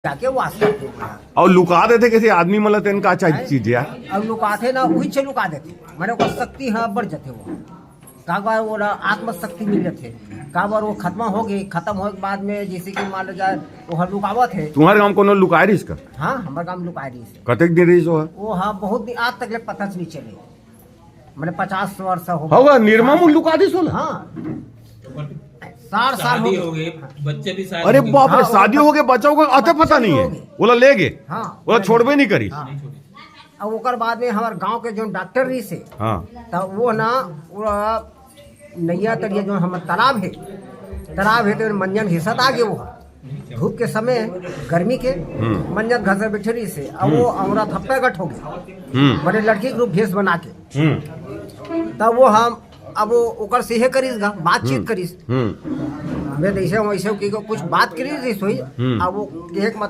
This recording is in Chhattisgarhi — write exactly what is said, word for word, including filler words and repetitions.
जाके वास करथे। अउ लुका देथे कइसे आदमी मन ल, तेन का चाही चीज यार? अउ लुकाथे ना, उही च लुका देथे, माने ओकर शक्ति ह बढ़ जथे। वो का बार वो आत्मशक्ति मिल जथे, का बार वो खत्म हो गई, खत्म होए के बाद में जैसे कि मान लो जाए वो ह लुकावत हे। तुम्हारे गांव कोनो लुकाए रहिस का? हाँ, हमारे गांव में लुकाए रहिस हे। कतेक दिन रहिस वो ह? वो ह बहुत दिन, आज तक ले पता नहीं चले, मैंने पचास वर्ष हो गए। होगा, निर्मम लुका दिस होला। हाँ, साठ साल हो शादी गए। हो गए, बच्चे भी शादी अरे हो गए। बाप रे, हाँ, शादी हो गए, बच्चा हो गए, अते पता नहीं है। ओला ले गे। हाँ, ओला छोड़बे नहीं करी। हाँ। अब ओकर बाद में हमारे गांव के जो डॉक्टर रहिस हे, हाँ। तो वो ना, वो नैया तरिया जो हमारे तालाब है, तालाब है तो मंजन घिसत आ गए वो। धूप के समय, गर्मी के, हम्म। मंजन घसर बैठे रहिस हे, अब वो औरत हप्पे गट हो गया। हम्म। बड़े लड़की के रूप भेष बना के। हम्म। तब वो हम, अब वो ओकर से हे करिस गा, बातचीत हम्म। करिस। हम्म। हमें तो ऐसे वैसे की कुछ बात करिस रहिस होई। हम्म। अब वो कहे के मतलब